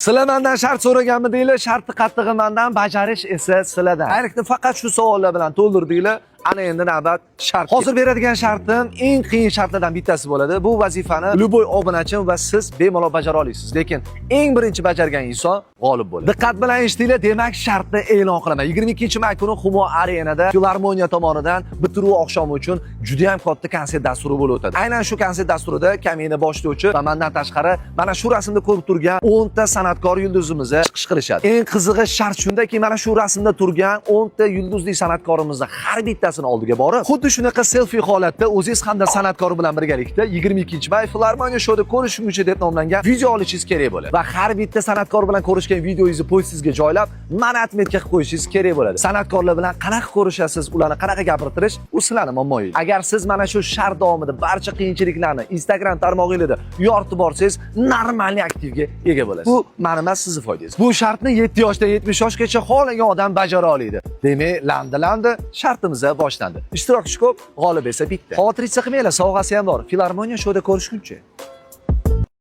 Sizlar mendan shart so'raganmidinglar? Sharti qattig'i mendan, bajarish esa sizlardan. Ayrıqni faqat shu savollar bilan to'ldirdinglar. Ana endi navbat shart. Hozir beradigan shartim eng qiyin shartlardan bittasi bo'ladi. Bu vazifani любой obunachim va siz bemalol bajara olasiz. Lekin eng birinchi bajargan inson g'olib bo'ladi. Diqqat bilan eshitinglar, demak shartni e'lon qilaman. 22-may kuni Humo Arenada Filarmoniya tomonidan bitiruv oqshomi uchun juda ham katta konsert dasturi bo'lib o'tadi. Aynan shu konsert dasturida kamina boshlovchi va mendan tashqari mana shu rasmda ko'rib turgan 10 ta san'atkor yulduzimiz chiqish qilishadi. Eng qizig'i shart shundaki, mana shu rasmda turgan 10 ta yulduzli san'atkorimizni har bittasini oldiga borib, xuddi shunaqa selfie holatda o'zingiz hamda san'atkor bilan birgalikda 22-may Filarmoniya shouda ko'rishguncha deb nomlangan video olishingiz kerak bo'ladi. Va har bitta san'atkor bilan ko'rishgan videongizni postingizga joylab, mana отметка qilib qo'yishingiz kerak bo'ladi. San'atkorlar bilan qanaqa ko'rishasiz, ularni qanaqa gapirtirish, u sizlarning muammoyingiz. Agar siz mana shu shart davomida barcha qiyinchiliklarni Instagram tarmog'ingizda yoritib borsangiz, нормальный aktivga ega bo'lasiz. Bu mani emas, sizni foydangiz. Bu shartni 7 yoshdan 70 yoshgacha xohlagan odam bajara oladi. Demak, landi-landi shartimiz boshlandi. Ishtirokchi ko'p, g'olib esa bitta. Xavotircha qilmanglar, sovg'asi ham bor. Filarmoniya shouda ko'rishguncha.